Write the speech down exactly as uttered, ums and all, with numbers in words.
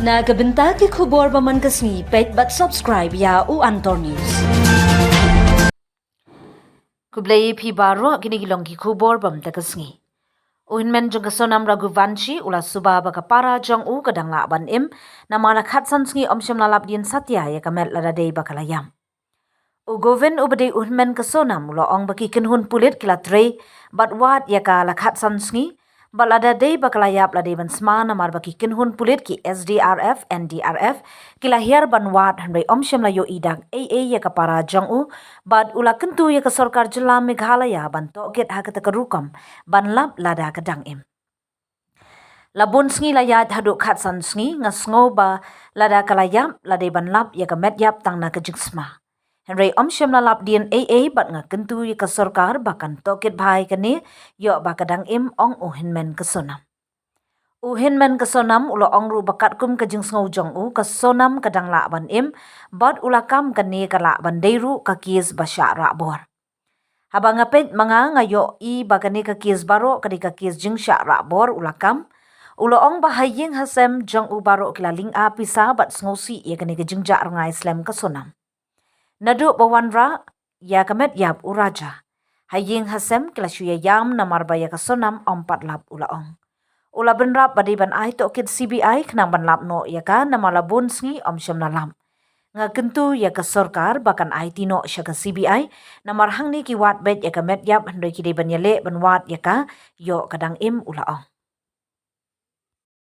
Na ka bynta ki khubor ba man ka sngi, peit bad subscribe ïa u Antor News. Khublei phi baroh, kine ki long ki khubor ba man ka sngi. U hynmen jong ka Sonam Raghuvanshi u la suba ba ka para jong u ka dang lah ban im, namar la khatsan sngi ym shym la lap dien satia ïa ka met lada dei ba ka la ïap. U Govind uba dei u hynmen ka Sonam u la ong ba ki kynhun pulit ki la trei bad wad ïa ka la khatsan sngi, bad lada dei ba ka la ïap la dei ban sma namar ba ki kynhun pulit, ki S D R F, N D R F, ki la hiar ban wad, hynrei ym shym la ïohi dak ei ei ïa ka para jong u, bad u la kyntu ïa ka sorkar jylla Meghalaya ban tohkit ha kata ka rukom ban lap lada ka dang im. La bun sngi la ïaid haduh khatsan sngi, nga sngew ba lada ka la ïap la dei ban lap ïa ka met ïap tang na ka jingsma. Hynrei ym shym la lap dien ei ei bad nga kyntu ïa ka sorkar ba kan tohkit bha ïa kane, ïoh ba ka dang im, ong u hynmen ka Sonam. U hynmen ka Sonam u la ong ruh ba katkum ka jingsngew jong u, ka Sonam ka dang lah ban im, bad u la kam kane ka lah ban dei ruh ka kes ba shah rah bor. Haba nga peit ma nga, nga ïohi ba kane ka kes baroh ka dei ka kes jingshah rah bor, u la kam. U la ong ba ha ïing ha sem jong u baroh ki la lynga pisa bad sngewsih ïa kane ka jingjah rngai slem ka Sonam. Naduh ba wanrah ïa ka met ïap u Raja, ha ïing ha sem ki la shu ïa ïam namar ba ïa ka Sonam ym pat lap, u la ong. U la bynrap ba dei ban ai tohkit C B I khnang ban lap noh ïa ka, namar la bun sngi ym shym la lap. Nga kyntu ïa ka sorkar ba kan aiti noh sha ka C B I, namar hangne ki wad beit ïa ka met ïap, hynrei ki dei ban ïaleh ban wad ïa ka, ïoh ka dang im, u la ong.